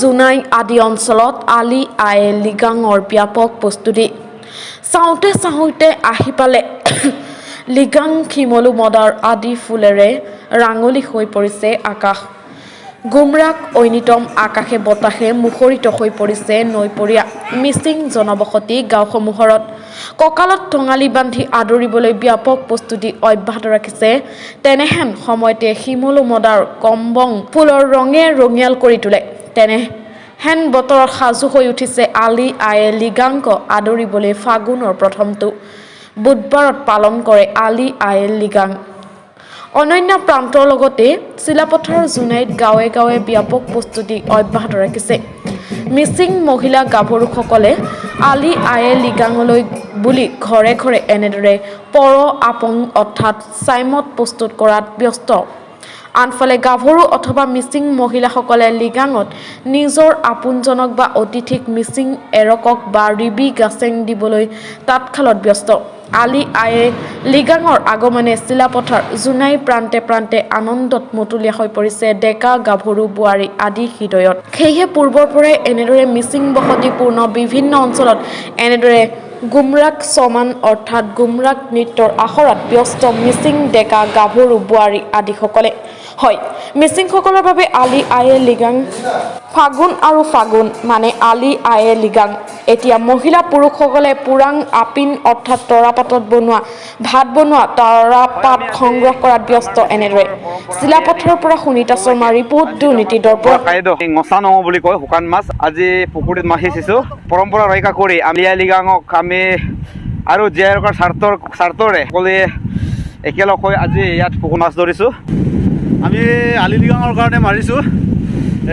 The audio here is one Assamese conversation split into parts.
জোনাই আদি অঞ্চলত আলি আয়ে লৃগাঙৰ ব্যাপক প্ৰস্তুতি। চাওঁতে চাওঁতে আহি পালে লৃগাং। শিমলু, মদাৰ আদি ফুলেৰে ৰাঙলী হৈ পৰিছে আকাশ। গুমৰাগ ঐনিতম আকাশে বতাহে মুখৰিত হৈ পৰিছে নৈপৰীয়া মিচিং জনবসতি গাঁওসমূহত। কঁকালত টঙালি বান্ধি আদৰিবলৈ ব্যাপক প্ৰস্তুতি অব্যাহত ৰাখিছে। তেনেহেন সময়তে শিমলু, মদাৰ, কম্বং ফুলৰ ৰঙে ৰঙিয়াল কৰি তোলে। তেনেহেন বতৰত সাজু হৈ উঠিছে আলি আয়ে লৃগাংক আদৰিবলৈ। ফাগুনৰ প্ৰথমটো বুধবাৰত পালন কৰে আলি আয়ে লৃগাং। অন্যান্য প্ৰান্তৰ লগতে চিলাপথাৰ, জোনাইত গাঁৱে গাঁৱে ব্যাপক প্ৰস্তুতি অব্যাহত ৰাখিছে মিচিং মহিলা গাভৰুসকলে। আলি আয়ে লৃগাঙলৈ বুলি ঘৰে ঘৰে এনেদৰে পৰ আপং অৰ্থাৎ ছাইমদ প্ৰস্তুত কৰাত ব্যস্ত। আনফালে গাভৰু অথবা মিচিং মহিলাসকলে লৃগাঙত নিজৰ আপোনজনক বা অতিথিক মিচিং এৰকক বা ৰিবি গাছেং দিবলৈ তাঁতশালত ব্যস্ত। আলি আয়ে লৃগাঙৰ আগমনে চিলাপথাৰ, জোনাই প্ৰান্তে প্ৰান্তে আনন্দত মতলীয়া হৈ পৰিছে ডেকা গাভৰু, বোৱাৰী আদি হৃদয়ত। সেয়েহে পূৰ্বৰ পৰাই এনেদৰে মিচিং বসতিপূৰ্ণ বিভিন্ন অঞ্চলত এনেদৰে গুমৰাগ চমান অৰ্থাৎ গুমৰাগ নৃত্যৰ আখৰাত ব্যস্ত মিচিং ডেকা গাভৰু, বোৱাৰী আদিসকলে। হয়, মিচিংসকলৰ বাবে আলি আয়ে লৃগাং ফাগুন আৰু ফাগুন মানে আলি আয়ে লৃগাং। এতিয়া মহিলা পুৰুষসকলে পুৰাং আপিন অৰ্থাৎ তৰাপাতত বনোৱা ভাত বনোৱা তৰাপাত সংগ্ৰহ কৰাত ব্যস্ত এনেদৰে। চিলাপথাৰৰ পৰা সুনীতা শৰ্মা ৰিপৰ্ট, দুৰ্নীতি দৰ্পণ। নচা নঙ বুলি কয়, শুকান মাছ। আজি পুখুৰীত মাছ সিঁচিছোঁ। পৰম্পৰা ৰক্ষা কৰি আমি লিগাঙক আমি আৰু জীয়াই ৰখাৰ স্বাৰ্থৰে সকলোৱে একেলগ হৈ আজি ইয়াত পুখুৰী মাছ ধৰিছোঁ। আমি আলি লৃগাঙৰ কাৰণে মাৰিছোঁ,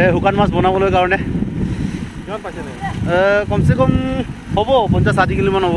এই শুকান মাছ বনাবলৈ কাৰণে। কিমান পাইছে? কমচে কম হ'ব 50-60 কিলোমান হ'ব।